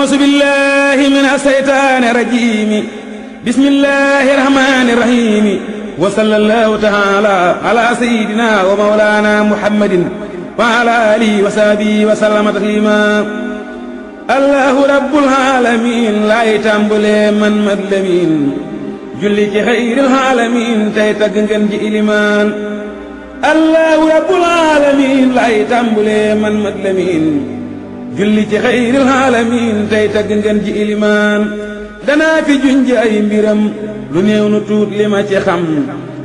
أعوذ بالله من الشيطان الرجيم بسم الله الرحمن الرحيم وصلى الله تعالى على سيدنا ومولانا محمد وعلى آله وصحبه وسلم تسليما الله رب العالمين لا يتنبلي من مظلمين julli ci xayril aalamiin tey tagg ngeen ji ilimaan allahu rabbul aalamiin lay tàmbulee man mat lamiin julli ci xayril aalamiin tey tagg ngeen ji ilimaan danaa fi junj ay mbiram lu néew nu tuut li ma ci xam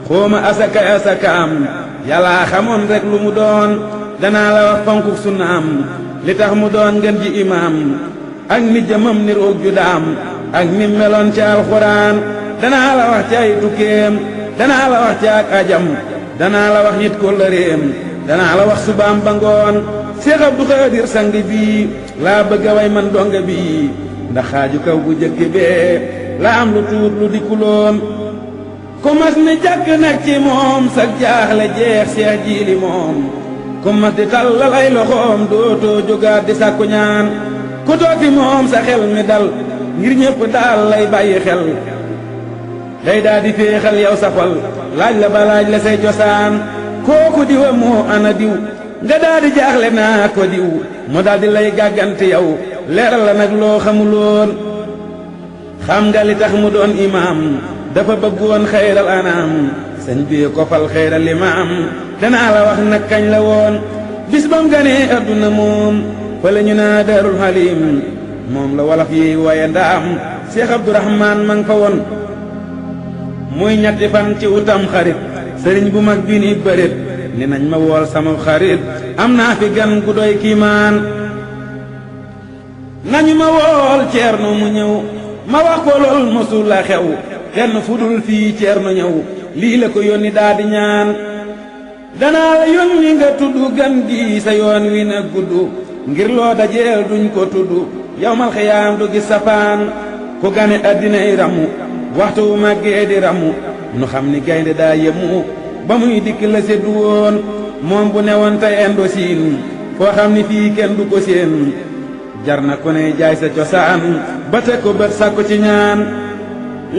xooma asakaam yàllaa xamoon rek lu mu doon danaa la wax fonkuk sunnaam li tax mu doon ngeen ji imaam ak ni jëmam ni roog ju daam ak ni meloon ci alxuraan danaa la wax ci ay tukkeem danaa la wax ci ak ajam danaa la wax it kóllëreem danaa la wax subaam ba ngoon Seex Abdu Xaadir sang bii laa bëgg a way man donga bii ndax xaaju kaw bu jëkk bee la am lu tuut lu dikkuloon ku mas ni jàkk nag ci moom sag jaaxle jeex Seex Jiili moom ku mas di tallal ay loxoom dootoo jógaat di sàkku ñaan ku toog fi moom sa xel mi dal ngir ñépp daal lay bàyyi xel day daa di féexal yow sa xol laaj la ba laaj la say cosaan kooku diwa moo ana diw nga daa di jaaxle naa ko diw mu daal di lay gàggante yow leeral la nag loo xamuloon xam nga li tax mu doon imaam dafa bëggoon xayral anaam sëñ bi ko fal xayral imaam danaa la wax nag kañ la woon bis bam ganee adduna moom fa la ñu naa Daarul Halim moom la walaf yi waaye ndaam Seex Abdurahmaan ma nga fa woon muy ñetti fan ci utam xarit sëriñ bu mag bi ni bërit ni nañ ma wool sama xarit am naa fi gan gu doy kiimaan nañu ma wool ceerno mu ñëw ma wax ko lool mosul la xew kenn fu dul fii ceerno ñëw lii la ko yónni daa di ñaan danaa la yónni nga tudd gan gi sa yoon wi na gudd ngir loo dajeel duñ ko tudd yawmal xiyaam du gis safaan ku gane addinay ramu waxtu wu màggee di ramu nu xam ni gaynde daa yemu ba muy dikk la seddu woon moom bu newoon tey Indochine foo xam ni fii kenn du ko seen jar na ku ne jaay sa cosaan ba teg ko bët sàkku ci ñaan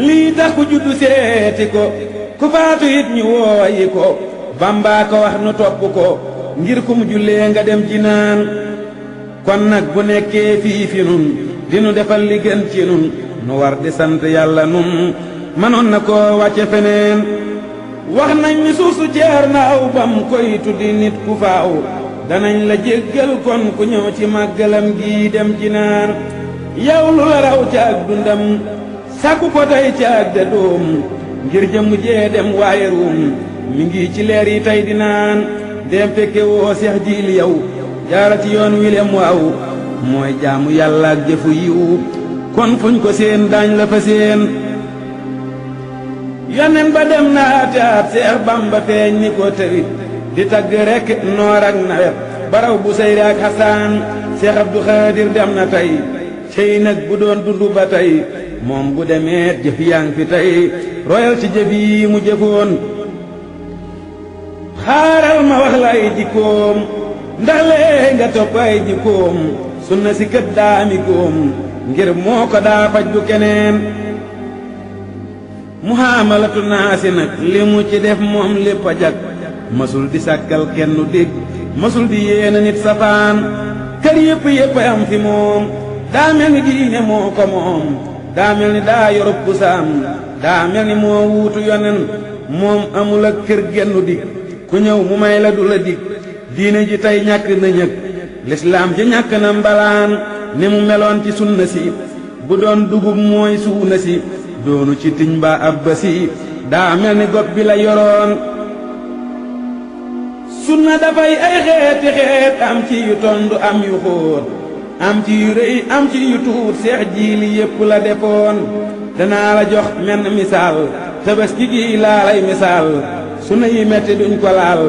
lii tax ku juddu seeti ko ku faatu it ñu wooyi ko Bamba ko wax nu topp ko ngir ku mu jullee nga dem ci naan kon nag bu nekkee fii fi nun dinu defal li gën ci nun nu war di sant yàlla nun manoon na koo wàcce feneen wax nañ ni suuf su ceer na aw bam koy tuddi nit ku faaw danañ la jéggal kon ku ñëw ci màggalam gi dem ci naan yow lu la raw ca ak dundam sàkku ko tey ca ak da doom ngir jëmm jee dem waaye ruum mi ngi ci leer yi tey di naan dem fekke woo Seex Jiili yow jaara ci yoon wilem waaw mooy jaamu yàlla ak jëfu yiw kon fuñ ko seen daañ la fa seen yonen ba dem na ate at Seex Bamba feeñ ni ko tawit di tagg rekk noor ak nawet baraw bu sayri ak xasaan Seex Abdu Xaadir dem na tey cey nag bu doon dundu ba tey moom bu demee jëf yaa ngi fi tey royal ci jëf yi mu jëfoon xaaral ma wax la ay jikkoom ndax lee nga topp ay jikkoom sunna si kët daa ami koom ngir moo ko daa faj du keneen muhaamalatu naasi nag li mu ci def moom lépp a jag masul di sàkkal kenn dégg masul di yéena nit safaan kër yépp am fi moom daa mel ni diine moo ko moom daa mel ni daa yorub kusaam daa mel ni moo wuutu yonen moom amul ak kër gennu dig ku ñëw mu may la du la dig diine ji tey ñàkk na ñëg lislaam ji ñàkk na mbalaan ni mu meloon ci sunna si bu doon dugub mooy suuna si doonu ci tiñ mbaa ab ba si daa mel ni gopp bi la yoroon sunna dafay ay xeeti xeet am ci yu tondu am yu xóot am ci yu rëy am ci yu tuut Seex Jiili yépp la defoon danaa la jox menn misaal Tabaski gi laa lay misaal sunna yi metti duñ ko laal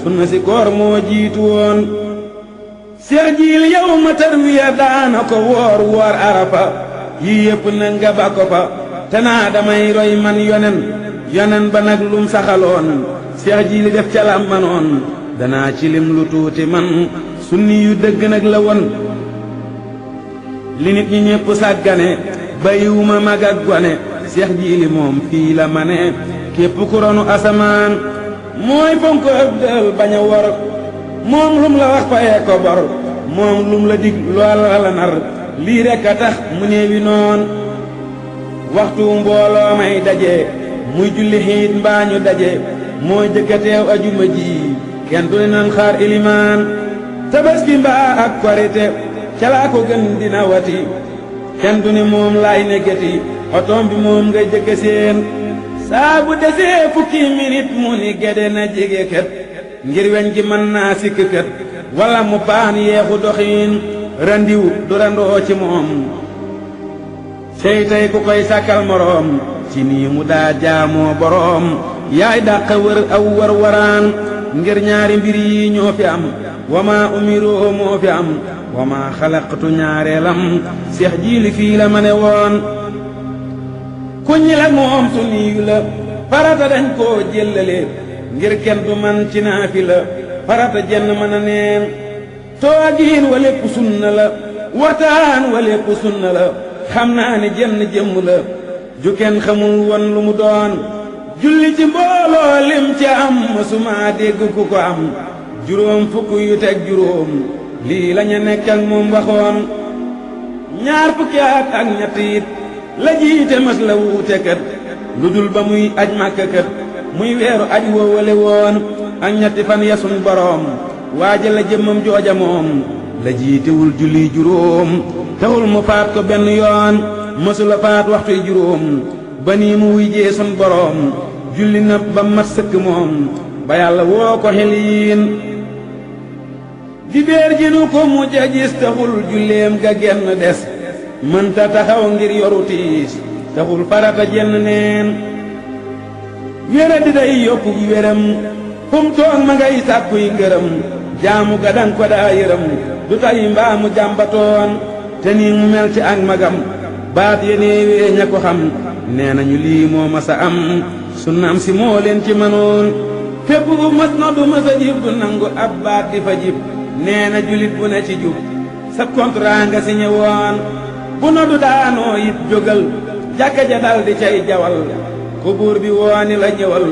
sunna si koor moo jiitu woon Seex Jiili yow ma tarwiya daana ko woor arafa yii yépp na nga ba ko fa te naa damay roy man yonen ba nag lum saxaloon Seex Jiili def ca la manoon danaa ci lim lu tuuti man sunni yu dëgg nag la woon li nit ñi ñépp sàggane bayiwuma mag ak gone seex jiili moom fii la ma ne képp ku ronu asamaan mooy fonk ab dël bañ a wor moom lum la wax fayee ko bor moom lum la dig loola la nar lii rekk a tax mu néewi noon waxtu mbooloo may daje muy julli xiit mbaa ñu daje mooy jëkka teew ajuma ji kenn du ne nan xaar ilimaan tabaski mbaa ak korite calaa ko gën dina wati kenn du ne moom laay neggati otoom bi moom ngay jëkka seen saa bu desee fukki minit mu ni gede na jege kët ngir weñ gi mën naa sikk kët walla mu paan yeexu doxiin randiw du randoo ci moom sey tey ku koy sàkkal moroom ci nii mu daa jaamoo boroom yaay dàq wër aw war waraan ngir ñaari mbir yi ñoo fi am wama umiroo moo fi am wama xalaqtu ñaareelam seex jiili fii la ma ne woon ku ñi la moom su niyu la farata dañ koo jëllale ngir kenn du man ci naafi la farata jenn mën a neen toogiin wa lépp sunna la waxtaan wa lépp sunna la xam naa ne jenn jëmm la ju kenn xamul woon lu mu doon julli ci mbooloo lim ci am masuma dégg ku ko am juróom fukk yu teg juróom lii lañu nekk ak moom waxoon ñaar fukki at ak ñett it la jiite mas la wuute kat lu dul ba muy aj Màkka kat muy weeru aj woowale woon ak ñetti fan ya sun boroom waaja la jëmmam jooja moom la jiitewul julli juróom taxul mu faat ko benn yoon mësula faat waxtuy juróom ba nii mu wujjee sun boroom julli na ba mat sëkk moom ba yàlla woo ko xeliin dibéer ji nu ko mujj a gis taxul julleem ga genn des mënta taxaw ngir yoru tiis taxul farata jenn neen wéra di day yokku wéram fum toog ma ngay sàkkuy ngërëm jaamu ga dang ko daa yërëm du tay mbaa mu jàmbatoon te nii mu mel ci ak magam baat yeneewee ña ko xam nee nañu lii moo masa am sunnaam si moo leen ci mënoon fépp bu mas na du masa jib du nangu ab baat di fa jib nee na julit bu ne ci jub sa contrat nga signé woon bu noddu daanoo it jógal jàkka ja dal di cay jawal ku buur bi wooni la ñëwal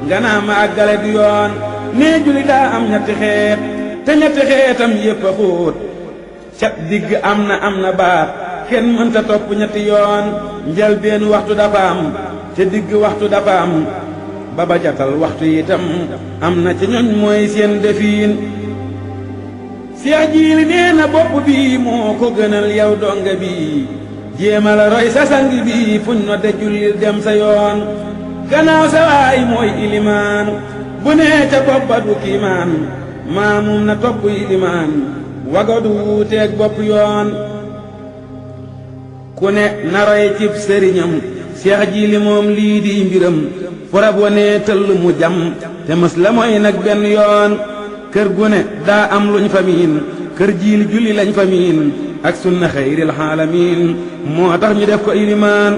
nga naa ma àggale du yoon nee juli daa am ñetti xeet te ñetti xeetam yépp a xóot cat digg am na baat kenn mënta topp ñetti yoon njël benn waxtu dafa am te digg waxtu dafa am ba ba jatal waxtu itam am na ci ñoñ mooy seen defiin seex jiili nee na bopp bi moo ko gënal yow donga bi jéema la roy sa sang bi fuñ no de jullil dem sa yoon gannaaw sa waay mooy ilimaan bu nee ca bopp ba du kiimaan maamum na topp ilimaan wagadu wuuteeg bopp yoon ku ne na roy cib sëriñam seex jiili moom lii di mbiram furab wane tëll mu jam te mës la mooy nag benn yoon kër gu ne daa am luñ fa miin kër jiili julli lañ fa miin ak sunna xayril xaalamiin moo tax ñu def ko ilimaan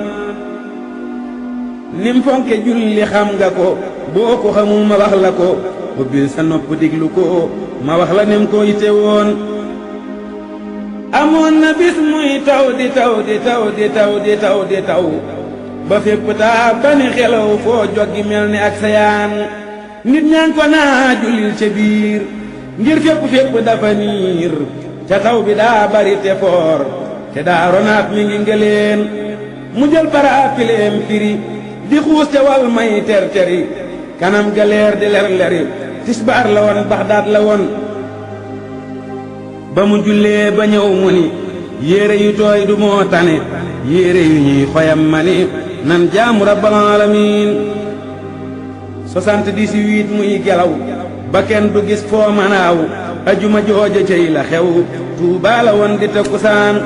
nim fonke julli xam nga ko boo ko xamul ma wax la ko ubbil sa nopp diglu ko ma wax la nim ko yite woon amoon na bis muy taw di taw di taw di taw di taw di taw ba fépp taa bani xelaw foo joggi mel ni ak sayaan nit ñaan ko naa jullil ca biir ngir fépp dafa niir ca taw bi daa bari te foor te daa ronaat mi ngi ngëleen mu jël paraapileem firi di xuus ca wal may ter-teri kanam ga leer di ler-leri tisbaar la woon Baxdaad la woon ba mu jullee ba ñëw mu ni yére yu tooy du moo tane yére yu ñuy xoyam ma ni nan jaamu rabbal alamin 78 muy gelaw ba kenn du gis foo manaaw ajuma jooja cey la xew Tuubaa la woon di takkusaan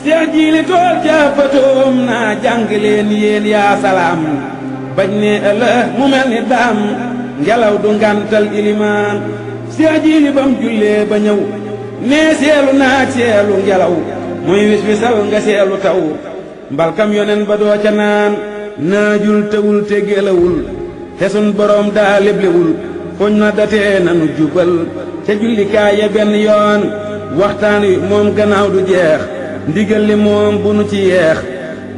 seex jiili tool ca fatoom naa jàng leen yéen yaa salaam bañ ne ëllëg mu mel ni daam ngelaw du ngantal ilimaan seex jiili bam jullee ba ñëw nee seelu naag seelu ngelaw muy wis wisal nga seelu taw mbalkam yonen ba doo ca naan naajul tewul te gelawul te sun boroom daa leblewul fuñ na datee nanu jubal ca jullikaay ya benn yoon waxtaan wi moom gannaaw du jeex ndigal li moom bu nu ci yeex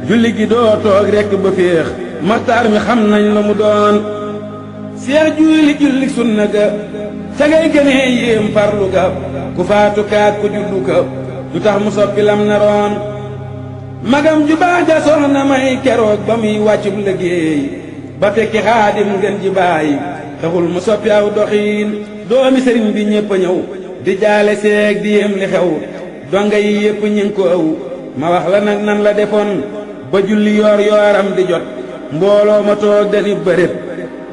julli gi doo toog rekk ba féex maxtaar mi xam nañ lu mu doon seex julli sunna ga ca ngay gënee yéem farlu ga ku faatu kaat ku juddu ka du tax mu soppi lam naroon magam ju baax ja soxna may keroog ba muy wàccub liggéey ba fekki xaadim ngeen ji baay taxul mu soppi aw doxiin doomi sëriñ bi ñépp a ñëw di jaale seeg di yéem li xew donga yi yépp ñi ngi ko ëw ma wax la nag nan la defoon ba julli yoor yooram di jot mbooloo ma toog dani bërét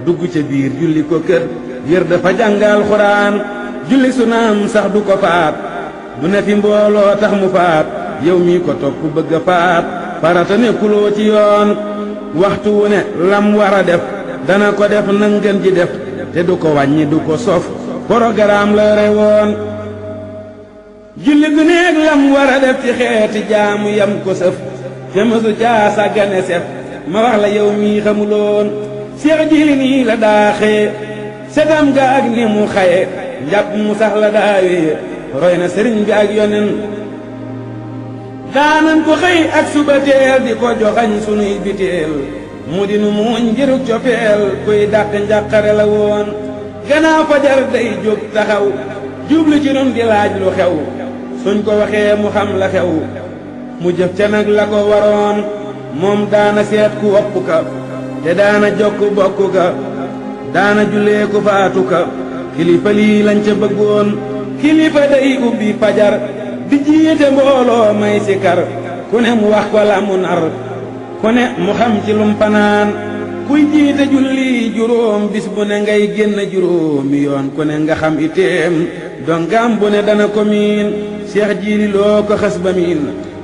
dugg ca biir julli ko kër yër dafa jàngal xuraan julli su naam sax du ko faat bu ne fi mbooloo tax mu faat yow mii ko topp bëgg a faat farata nekkuloo ci yoon waxtu wu ne lam war a def dana ko def na ngeen ji def te du ko wàññi du ko sof programme la rewoon julli gu neeg lam war a def ci xeeti jaamu yam ko sëf te mësu caa sàggane sef ma wax la yow mii xamuloon seex jili nii la daaxee setam ga ak ni mu xaye njàpp mu sax la daawee roy na sëriñ bi ak yonen daanan ko xëy ak suba teel di ko joxañ sunuy biteel mu di nu muuñ ngiruk cofeel kuy dàq njàqare la woon gannaaw fajar day jóg taxaw jublu ci nun di laaj lu xew suñ ko waxee mu xam la xew mu jëf ca nag la ko waroon moom daana seet ku wopp ka te daana jokk bokk ka daana jullee ku faatu ka kilifa lii lañ ca bëggoon kilifa day ubbi fajar di jiite mbooloo may sikar ku ne mu wax ko la mu nar ku ne mu xam ci lum fanaan kuy jiite julli juróom bis bu ne ngay génn juróomi yoon ku ne nga xam iteem dongam bu ne dana ko miin seex jiili loo ko xës ba miin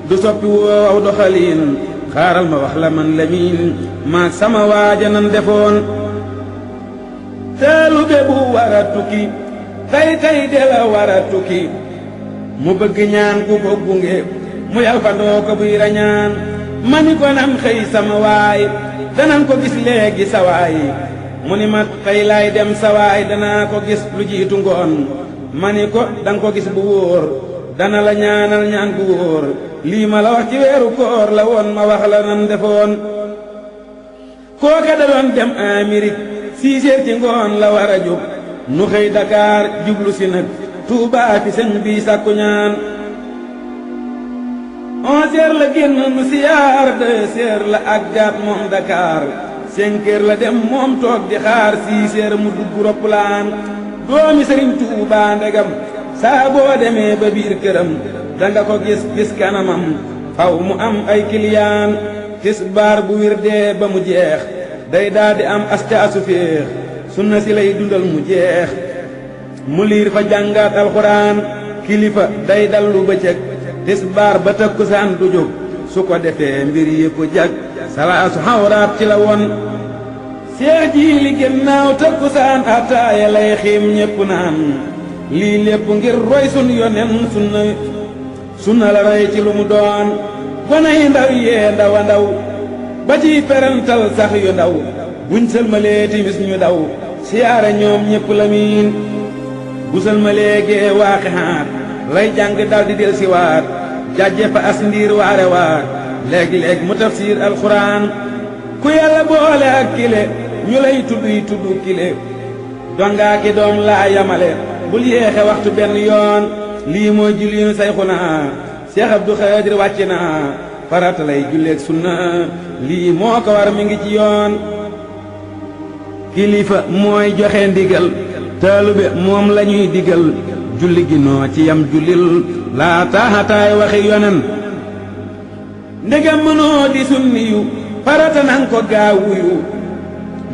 du soppi woo aw doxaliin xaaral ma wax la man la miin maag sama waaja nan defoon taalube bu war a tukki tay de la war a tukki mu bëgg ñaan ku ko gunge mu yalfandoo ko buy rañaan mani ko nam xëy sama waay danan ko gis léegi sawaay mu ni ma tey laay dem sawaay danaa ko gis lu jiitu ngoon mani ko danga ko gis bu wóor dana la ñaanal ñaan bu wóor lii ma la wax ci weeru koor la woon ma wax la nan defoon kooka da doon dem Amérique 6 heures ci ngoon la war a jóg nu xëy Dakar jublu si nag Tuubaa fi sëñ bi sàkku ñaan 11 heures la génn nu siyaar 2 heures la àggaat moom Dakar 5 heures la dem moom toog di xaar 6 heures mu dugg roppalaan doomi sëriñ Tuubaa ndegam saa boo demee ba biir këram danga ko gis kanamam faw mu am ay kiliyaan tisbaar bu wirdee ba mu jeex day daldi am astaasu féex sunna si lay dundal mu jeex mu liir fa jàngaat alxuraan kilifa day dallu bëccëg tisbaar ba takkusaan du jóg su ko defee mbir yi ko jag salaasu xawraat ci la woon seex jiili gennaaw takkusaan ataaya lay xiim ñépp naan lii lépp ngir roy sun yonen sunna la roy ci lu mu doon gone yi ndaw yee ndawa ndaw ba ciy perantal sax yu ndaw buñ sëlmalee timis ñu daw siyaare ñoom ñépp la miin bu sëlmalee gee waaxi xaat lay jàng daldi del si waat jàjje fa as ndiir waare waat léegi-léeg mu tafsir alxuraan ku yàlla boole ak kile ñu lay tudduy tuddu kile dongaa ki doom laa yamale bul yéexe waxtu benn yoon lii mooy julliinu sayxuna Seex Abdu Xaadir wàcc na farata lay julleeg sunna lii moo ko war mi ngi ci yoon kilifa mooy joxe ndigal taalube moom lañuy digal julli gi noo ci yam jullil laa taaxataay waxi yonen ndegam mënoo di sunni yu farata nan ko gaawuyu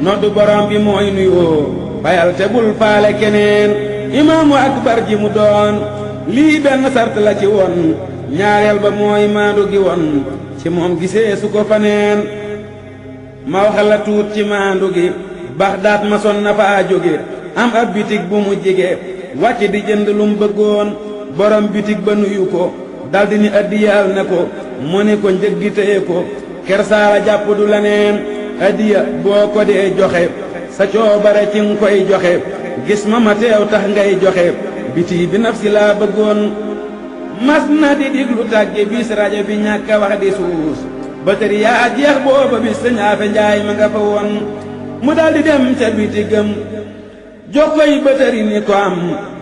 noddu borom bi mooy nuyoo bayal te bul faale keneen imaamu akbar ji mu doon lii benn sart la ci woon ñaareel ba mooy maandu gi woon ci moom gisee su ko faneen ma waxal la tuut ci maandu gi Baxdaad ma son na faa jóge am ab bitig bu mu jige wàcc di jënd lum bëggoon borom bitig ba nuyu ko daldi ni addiyaal ne ko mu ni ko njëg gi téye ko kersaala jàpp du la neen addiya boo ko dee joxe sa coobare ci nga koy joxe gis ma teew tax ngay joxe biti bi naf si laa bëggoon mas na di diglu tàgge bis rajo bi ñàkk a wax di suus batari yaa jeex booba bis sëñ Afe Njaay ma nga fa woon mu daldi dem ca biti gëm jox koy batari ni ko am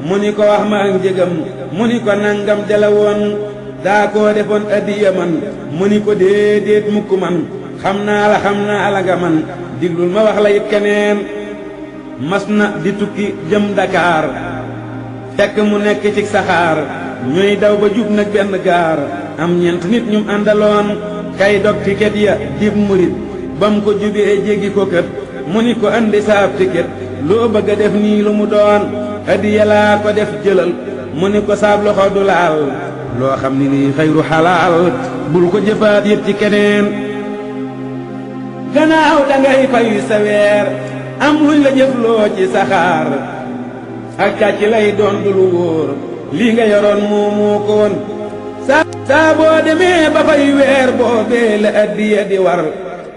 mu ni ko wax ma ak njëgam mu ni ko nangam dela woon daa koo defoon addiya man mu ni ko déedéet mukk man xam naa la nga man diglul ma wax la it keneen mas na di tukki jëm Dakar fekk mu nekk ci saxaar ñuy daw ba jub nag benn gaar am ñeent nit ñum àndaloon kay dog tiket ya dib murit bam ko jubee jéggi ko kët mu ni ko andi saab tiket loo bëgg a def nii lu mu doon addiya laa ko def jëlal mu ni ko saab loxo du laal loo xam ni lii xayru xalaal bul ko jëfaat yit ci keneen gannaaw dangay fayu sa weer am luñ la jëfloo ci saxaar ak càcc lay doon du lu wóor lii nga yoroon moomoo ko woon saa boo demee ba fay weer boobee la addiya di war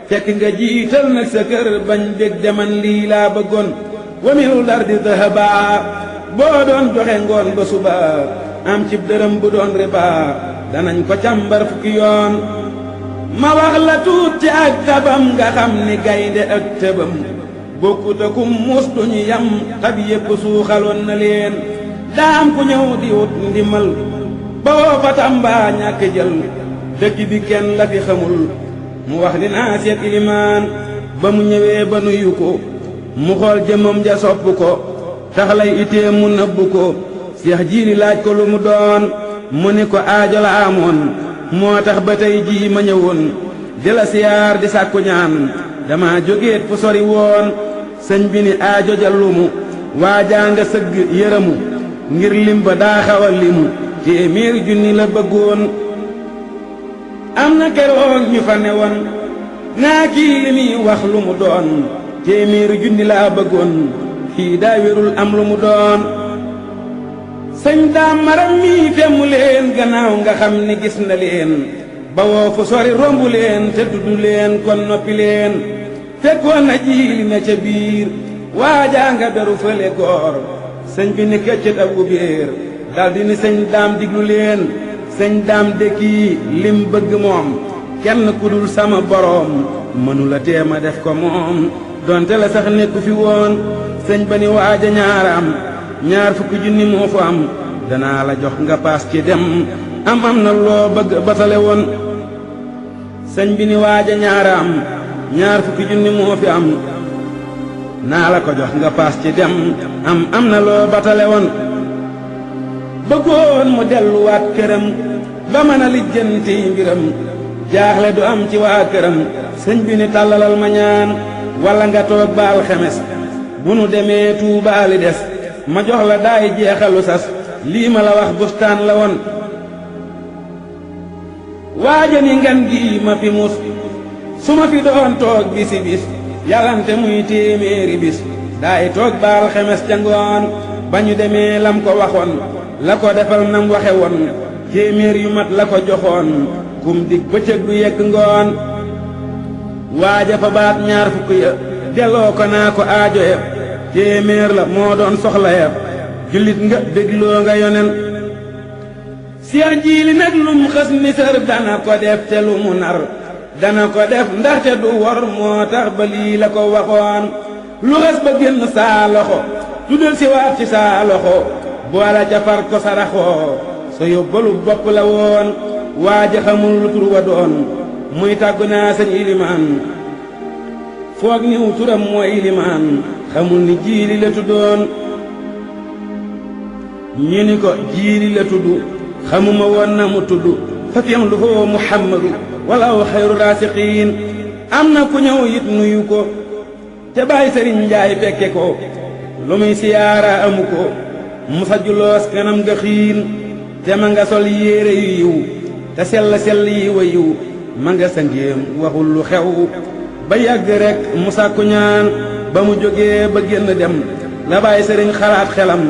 fekk nga jiital nag sa kër bañ bég deman lii laa bëggoon wamilu lardi dahaba boo doon joxe ngoon ba suba am cib dërëm bu doon riba danañ ko càmbar fukki yoon ma wax la tuut ci ak tabam nga xam ni gaynde ak tëbam bokkut ak muus duñu yam xab yépp suuxaloon na leen daam ku ñëw di wut ndimal ba woo fa Tamba ñàkk jël dëkk bi kenn la fi xamul mu wax ni naa seet ilimaan ba mu ñëwee ba nuyu ko mu xool jëmmam ja sopp ko tax lay itee mu nëbbu ko Seex Jiili laaj ko lu mu doon mu ni ko aajo la amoon moo tax ba tey jii ma ñëwoon di la siyaar di sàkku ñaan dama jógeet fu sori woon sëñ bi ni aajo ja lumu waajaa nga sëgg yërëmu ngir lim ba daa xawa limu téeméeri junni la bëggoon am na keroog ñu fa ne woon naa kii li muy wax lu mu doon téeméeri junni laa bëggoon kii daa wérul am lu mu doon sëñ daam maram mii femmu leen gannaaw nga xam ni gis na leen ba woo fu sori rombu leen te dudu leen kon noppi leen fekkoon na jiili na ca biir waajaa nga beru fële goor sëñ bi ni këccët ab ubéer daldi ni sëñ daam diglu leen sëñ daam dëkkii lim bëgg moom kenn ku dul sama boroom mënula teema def ko moom donte la sax nekku fi woon sëñ ba ni waaja ñaaraam ñaar fukki junni moo fa am danaa la jox nga paas ci dem am na loo bëgg batale woon sëñ bi ni waaja ñaaraam ñaar fukki junni moo fi am naa la ko jox nga paas ci dem am na loo batale woon bëggoon mu delluwaat këram ba mën a lijjanti mbiram jaaxle du am ci waa këram sëñ bi ni tàllalal ma ñaan walla nga toog ba alxemes bu nu demee Tuubaa li des ma jox la daay jeexalu sas lii ma la wax bustaan la woon waaja ni ngan gi ma fi mus su ma fi doon toog bisi bis yàllante muy téeméeri bis daay toog ba alxemes ca ngoon ba ñu demee lam ko waxoon la ko defal nam waxe woon téeméer yu mat la ko joxoon kum dig bëccëg du yegg ngoon waaja fa baat ñaar fukk ya delloo ko naa ko aajo ya téeméer la moo doon soxla ya jullit nga dégloo nga yonen Seex Jiili nag lum xës ni sër dana ko def te lu mu nar dana ko def ndaxte du wor moo tax ba lii la ko waxoon lu xës ba génn saa loxo tuddal si waat ci saa loxo boole ca far ko saraxoo sa yóbbalu bopp la woon waaja xamul lu tur wa doon muy tàggu naa sëñ ilimaan foog niw turam mooy ilimaan xamul ni Jiili la tuddoon ñu ni ko Jiili la tudd xamuma woon na mu tudd fa fiyam lu foo Muhammadu walaw xayru raasiqiin am na ku ñëw it nuyu ko te bàyyi sëriñ Njaay fekke ko lu muy siyaara amu ko mu sajjuloos kanam nga xiin te ma nga sol yéere yu yiw te sell yi wa yiw ma nga sangéem waxul lu xew ba yàgg rek mu sàkku ñaan ba mu jógee ba génn dem la bàyyi sëriñ xalaat xelam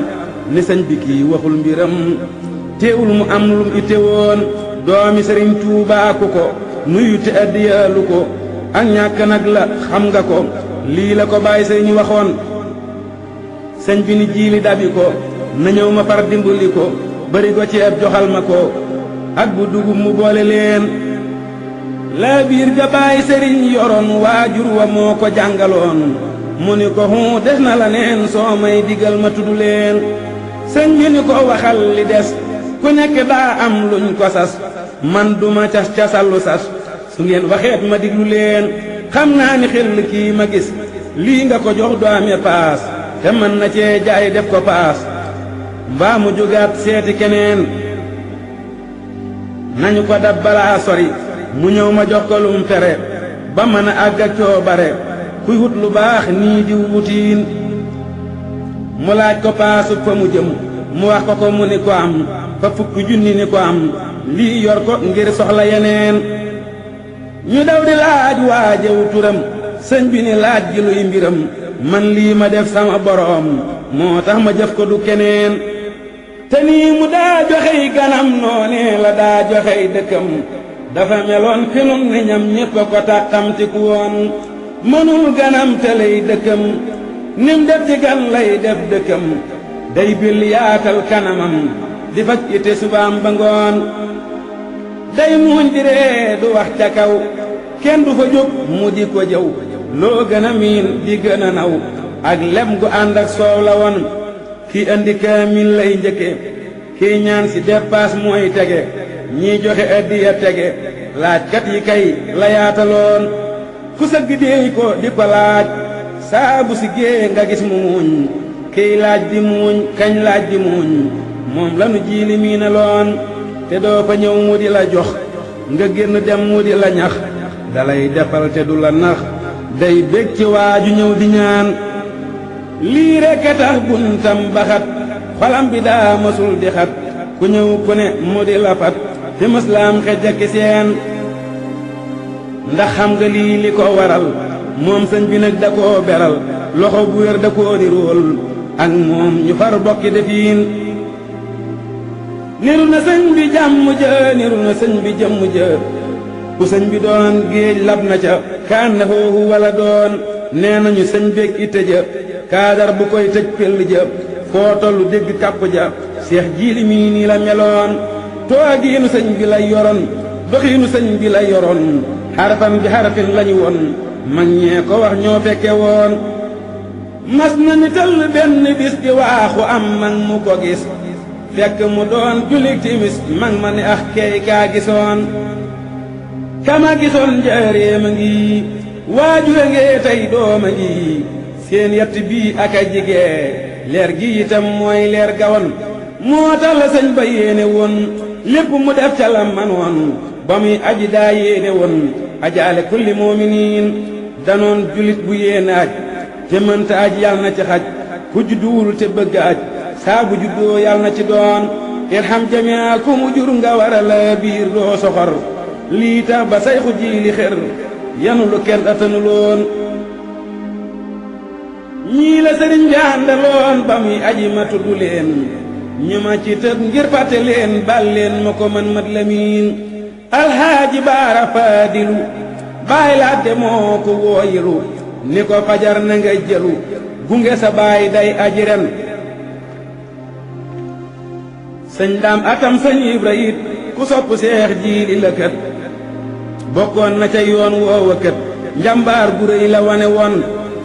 ni sëñ bi kii waxul mbiram teewul mu am lum itte woon doomi sëriñ Tuubaa ku ko nuyu te addiyaalu ko ak ñàkk nag la xam nga ko lii la ko bàyyi sëriñ waxoon sëñ bi ni Jiili dabi ko na ñëw ma far dimbali ko bari ko ceeb joxal ma ko ak bu dugub mu boole leen laa biir ga baay sëriñ yoroon waajur wa moo ko jàngaloon mu ni ko des na la neen soo may digal ma tudd leen sëñ bi ni ko waxal li des ku nekk daa am luñ ko sas man duma cas-casallu sas su ngeen waxeet ma diglu leen xam naa ni xel kii ma gis lii nga ko jox du amee paas te mën na cee jaay def ko paas mbaa mu jógaat seeti keneen nañu ko dab balaa sori mu ñëw ma jox ko lum tere ba mën a àgg ak coobare kuy wut lu baax nii di wutiin mu laaj ko paasub fa mu jëm mu wax ko mu ni ko am fa fukki junni ni ko am lii yor ko ngir soxla yeneen ñu daw di laaj waajewu turam sëñ bi ni laaj gi luy mbiram man lii ma def sama boroom moo tax ma jëf ko du keneen te nii mu daa joxey ganam noonee la daa joxey dëkkam dafa meloon fi nun ni ñam ñépp ko tàqamtiku woon mënul ganam te lay dëkkam nim def ci gan lay def dëkkam day bil yaatal kanamam di faj ite subaam ba ngoon day muuñ di ree du wax ca kaw kenn du fa jóg mu di ko jëw loo gën a miin di gën a naw ak lem gu ànd ak soow la woon kii andi kaamil lay njëkke kii ñaan si dépaas mooy tege ñii joxe addiya tege laajkat yi kay la yaataloon ku sëgg déey ko di ko laaj saabu si gée nga gis mu muuñ kiy laaj di muuñ kañ laaj di muuñ moom lanu jiili miina loon te doo fa ñëw mu di la jox nga génn dem mu di la ñax dalay defal te du la nax day bég ci waaju ñëw di ñaan lii rekk a tax buntam baxat xolam bi daa mësul di xat ku ñëw ku ne mu di la fat te mëslaam xejjaki seen ndax xam nga lii li ko waral moom sëñ bi nag da koo beral loxo bu wér da koo di róol ak moom ñu far bokki defiin niru na sëñ bi jàmm jë niru na sëñ bi jëmm jë ku sëñ bi doon géej lab na ca kaan na foofu wala doon nee nañu sëñ beeg itte ja kaadar bu koy tëj pell ja foo tollu dégg kàpp ja seex jiili mii nii la meloon toogiinu sëñ bi la yoroon doxiinu sëñ bi la yoroon xarfan bi xarfin lañu woon mag ñee ko wax ñoo fekke woon mas na ni tëll benn bis di waaxu am mag mu ko gis fekk mu doon julik timis mag ma ni ax key kaa gisoon kama gisoon njaareem a ngi waajure ngee tey dooma ngi seen yett bii ak a jigee leer gi itam mooy leer gawoon moo tax la sëñ ba yéene woon lépp mu def ca la manoon ba muy aji daa yéene woon ajaale kulli muuminiin danoon julit bu yéene aj te mënta aj yal na ci xaj ku judduwul te bëgg aj saa bu juddoo yal na ci doon irham jamia ku mu jur nga war a la biir doo soxor lii tax ba sayxu jiili xër yanu lu kenn atanuloon ñii la sëriñ bi àndaloon ba muy aji ma tudd leen ñu ma ci tëb ngir fàtte leen bal leen ma ko man mat lamiin alxaaji baara faadilu baay laate moo ko wooyilu ni ko fajar na nga jëlu gunge sa baay day aji ren sëñ daam atam sëñ ibra it ku sopp seex jiili la kët bokkoon na ca yoon woowa kët njambaar gu rëy la wane woon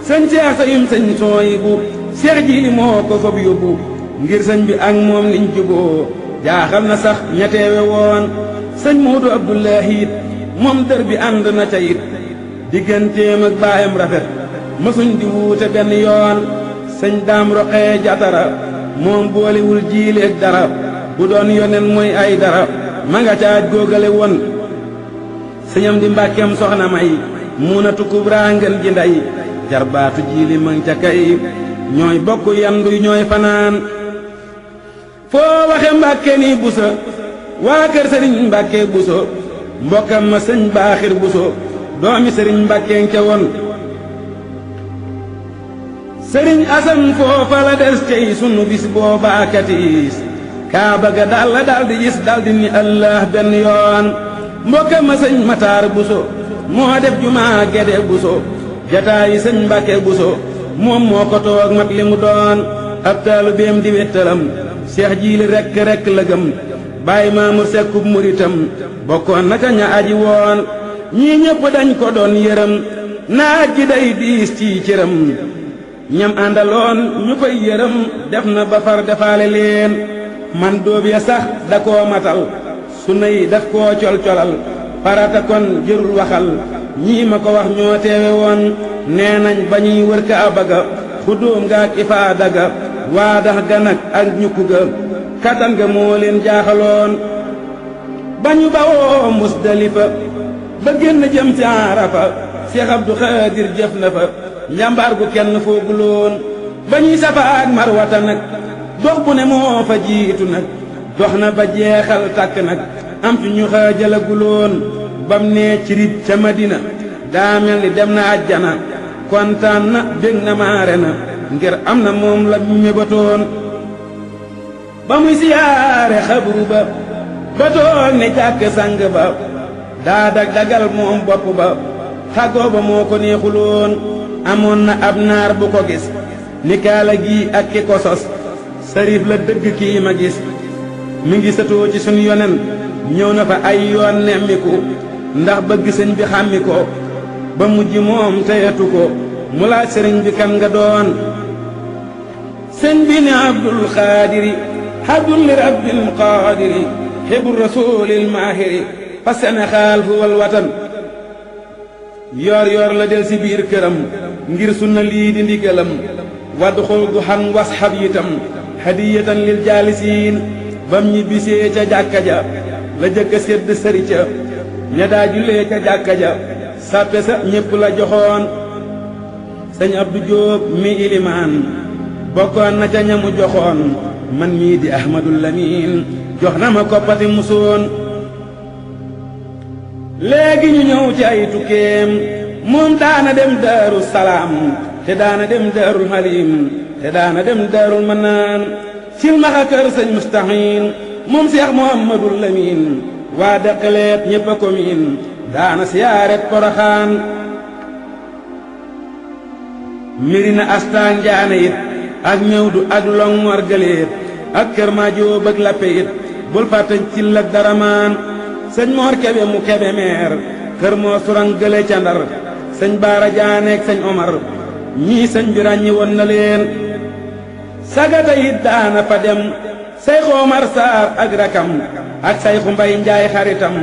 sëñ seex sa yum sëñ sooyi bu seex jiili moo ko fob yóbbu ngir sëñ bi ak moom liñ juboo jaaxal na sax ñeteewe woon sëñ Moodu Abdullahi it moom dër bi ànd na ca it digganteem ak baayam rafet mësuñ di wuute benn yoon sëñ daam roqee jatara moom boolewul jiili ak dara bu doon yonen mooy ay dara ma nga caaj góogale woon sëñam di mbàkkeem soxna may muunatu kubraa ngeen ji nday jarbaatu jiili mang ca kay ñooy bokk yandu ñooy fanaan foo waxe mbàkke ni buso waa kër sëriñ mbàkke buso mbokkam ma sëñ baaxir buso doomi sëriñ mbàkkeen ca woon sëriñ asan foofa la des cey sunu bis boobaa katiis kaaba ga dal di gis dal di ni allah benn yoon mbokkam ma sëñ mataar buso moo def jumaa gede buso jataayi sëñ mbàkke buso moom moo ko toog mat li mu doon ab taalu beem di wettalam Seex Jiili rekk la gëm Baay Maamur Sekkub muritam bokkoon naka ña aji woon ñii ñépp dañ ko doon yërëm naaj gi day diis ci cëram ñam àndaloon ñu koy yërëm def na ba far defaale leen man dóob ya sax da koo matal sunna yi daf koo col-colal farata kon jërul waxal ñii ma ko wax ñoo teewe woon nee nañ ba ñuy wër Kaaba ga xudóom ga ak ifaada ga waadax ga nag ak ñukku ga katan ga moo leen jaaxaloon ba ñu bawoo Musdalifa ba génn jëm ci Arafa Seex Abdu Xaadir jëf na fa njàmbaar gu kenn fooguloon ba ñuy Safa ak Marwata nag dox bu ne moo fa jiitu nag dox na ba jeexal tàkk nag am ci ñu xaajalaguloon bam nee ci rit ca Madina daa mel ni dem na àjjana kontaan na bég na maare na ngir am na moom la mébatoon ba muy siyaare xabru ba toog ne jàkk sang ba daa dagal moom bopp ba tàggoo ba moo ko neexuloon amoon na ab naar bu ko gis ni kaala gi ak ki ko sos sarif la dëgg kii ma gis mi ngi satoo ci sun yonen ñëw na fa ay yoon nemmiku ndax bëgg sëñ bi xàmmi ko ba mujj moom teyatu ko mu laaj sëriñ bi kan nga doon sëñ bi ne Abdul Xaadiri habdul li rabbil qaadiri xebu rasulil maahiri fa Sénégal fu wal watan yoor la del si biir këram ngir sunna lii di ndigalam wadxul du xan wasxab yitam hadiyatan lil jaalisiin bam ñi bisee ca jàkka ja la jëkk a sédd sëri ca ña daa jullee ca jàkka ja sàppe sa ñépp la joxoon sëñ Abdu Jóob mi ilimaan bokkoon na ca ñamu joxoon man mii di Ahmadul Lamin jox na ma koppati musoon léegi ñu ñëw ci ay tukkeem moom daana dem Daaru Salaam te daana dem Daarul Halim te daana dem Daarul Manaan silmaxa kër sëñ Mustahin moom Seex Muhammadul Lamin waa dëkkaleet ñépp a ko miin daana siyaaret Poroxaan Mirina Astaan Njaane it ak Mewdu ak Longor Gëleet ak Kër Maajob ak Lappe it bul fàtte Cil ak Daramaan sëñ Moor Kebe mu Kebe meer kër moo surang gële ca Ndar sëñ Baara Jaaneek sëñ Omar ñii sëñ bi ràññi woon na leen sagata it daana fa dem Sayxu Omar Saar ak rakam ak Sayxu Mbay Njaay xaritam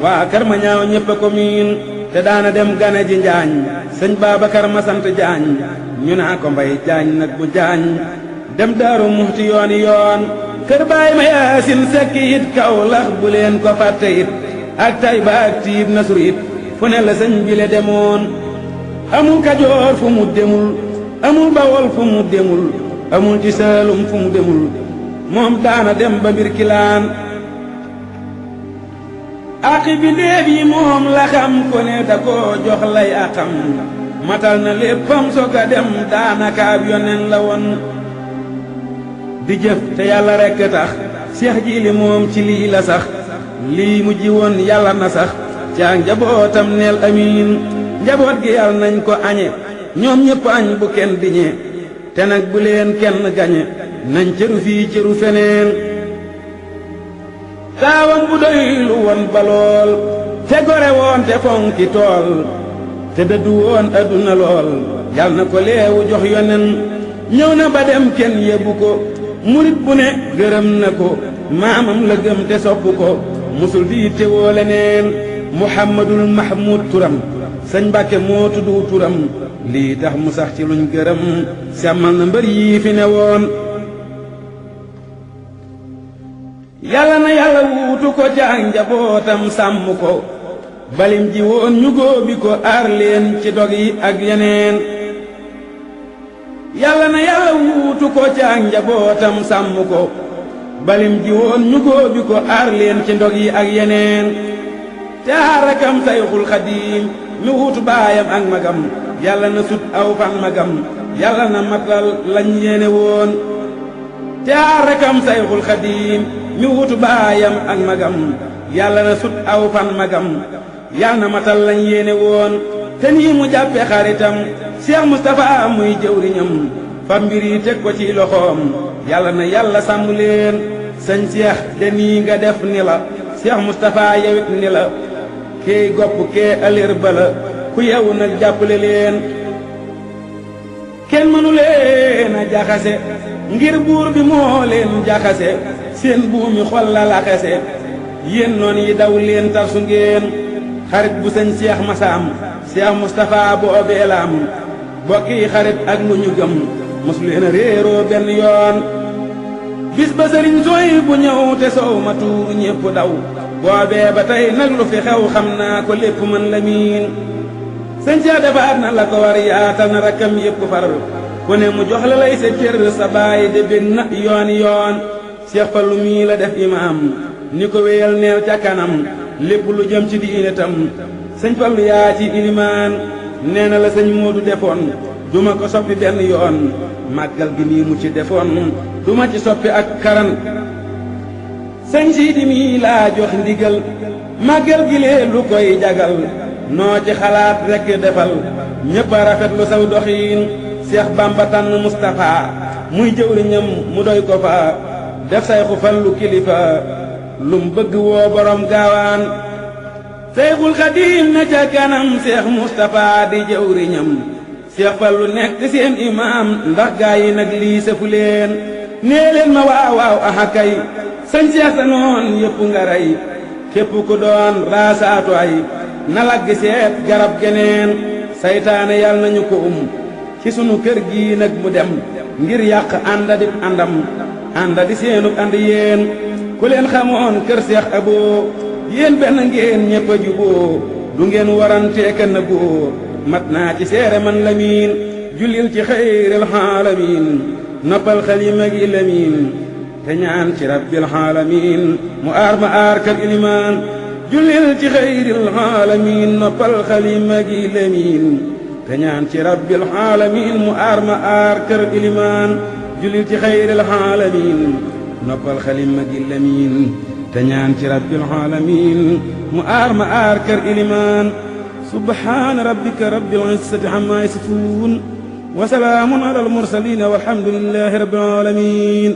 waa kër ma ñaaw ñépp a ko miin te daana dem gane ji njaañ sëñ Baabakar ma sant Jaañ ñu naa ko Mbay Jaañ nag bu Jaañ dem Daaru Muxti yooni yoon kër baay ma Yaasin Sekk it Kawlax bu leen ko fàtte it ak Tayba ak Tiib Nasru it fu ne la sëñ bi le demoon amul Kajoor fu mu demul amul Bawol fu mu demul amul ci Saalum fu mu demul moom daana dem ba Mbirkilaan aqi bi ndéef yi moom la xam ko ne da koo jox lay aqam matal na léppam soog a dem daanaka ab yonen la woon di jëf te yàlla rekk tax Seex Jiili moom ci lii la sax lii mu ji woon yàlla na sax ca njabootam neel amiin njaboot gi yàlla nañ ko añe ñoom ñépp añ bu kenn diñe te nag bu leen kenn gañe nañ cëru fii cëru feneen taawam bu doylu woon ba lool te gore woon te fonki tool te dëddu woon adduna lool yal na ko leewu jox yonen ñëw na ba dem kenn yebbu ko murit bu ne gërëm na ko maamam la gëm te sopp ko musul di te woo leneen Muhammadul Mahmud turam sëñ Mbàkke moo tuddu turam lii tax mu sax ci luñ gërëm sàmmal na mbër yii fi ne woon yàlla na yàlla wuutu ko ca ak njabootam sàmm ko balim ji woon ñu góobi ko aar leen ci dog yi ak yeneen yàlla na yàlla wuutu ko ca ak njabootam sàmm ko balim ji woon ñu góobi ko aar leen ci ndog yi ak yeneen te aar rakam Sayxul Xadiim mi wuutu baayam ak magam yàlla na sut aw fan magam yàlla na matal lañ yéene woon te aar rakam Sayxul Xadiim mi wuutu baayam ak magam yàlla na sut aw fan magam yàlla na matal lañ yéene woon te nii mu jàppe xaritam Cheikh Moustapha muy jëwriñam fa mbir yi teg ko ci loxoom yàlla na yàlla sàmm leen sëñ Cheikh de nii nga def ni la Cheikh Moustapha yewit ni la kee gopp kee alir bala ku yewu nag jàppale leen kenn mënu leen a jaxase ngir buur bi moo leen jaxase seen buumi xol la laxase yéen noon yi daw leen tarsu ngeen xarit bu sëñ Cheikh Massam Cheikh Moustapha boobee la am bokki xarit ak lu ñu gëm mos leen a réeroo benn yoon bis ba sëriñ sooy bu ñëw te soow ma tuur ñépp daw boobee ba tey nag lu fi xew xam naa ko lépp mën la miin sëñ Cheikh defaat na la ko war yaatal na rakkam yépp far ku ne mu jox la lay sa cër sa baay de bég na yooni yoon Cheikh Fallou mii la def imaam ni ko wéyal neel ca kanam lépp lu jëm ci diine tam sëñ Fallou yaa ci ilimaan nee na la sëñ Moodu defoon duma ko soppi benn yoon màggal gi nii mu ci defoon duma ci soppi ak karan sëñ Sidi mii laa jox ndigal màggal gi lee lu koy jagal noo ci xalaat rekk defal ñépp a rafetlu saw doxiin Seex Bamba tànn Mustapha muy jëwriñam mu doy ko fa def Sayxu Fallu kilifa lum bëgg woo borom gaawaan Seyxul Xadiim na ca kanam Seex Mustapha di jëwriñam Seex Fallu nekk seen imaam ndax gaa yi nag lii sëfu leen nee leen ma waaw waaw aha kay sëñ Seex sa noon yépp nga rey képp ku doon raasaatu ay na lagg seet garab geneen saytaane yàlla nañu ko ci sunu kër gii nag mu dem ngir yàq ànda di àndam ànda di seenu ànd yéen ku leen xamoon kër Seex Aboo yéen benn ngeen ñépp a juboo du ngeen warantee kenn góor mat naa ci seere man Lamin jullil ci xayril xaalamin noppal xalima gi Lamin te ñaan ci rabbil xaalamin mu aar ma aar kër ilimaan jullil ci xayril xaalamin noppal xalima gi Lamin te ñaan ci rabbil xaalamin mu aar ma aar kër ilimaan jullil ci xayril xaalamin noppal xalima gi Lamin te ñaan ci rabbil xaalamin mu aar ma aar kër ilimaan subhaana rabbika rabbil izzati ammaa yasifuun wa salaamun alal mursaliin walhamdulillaahi rabbil aalamiin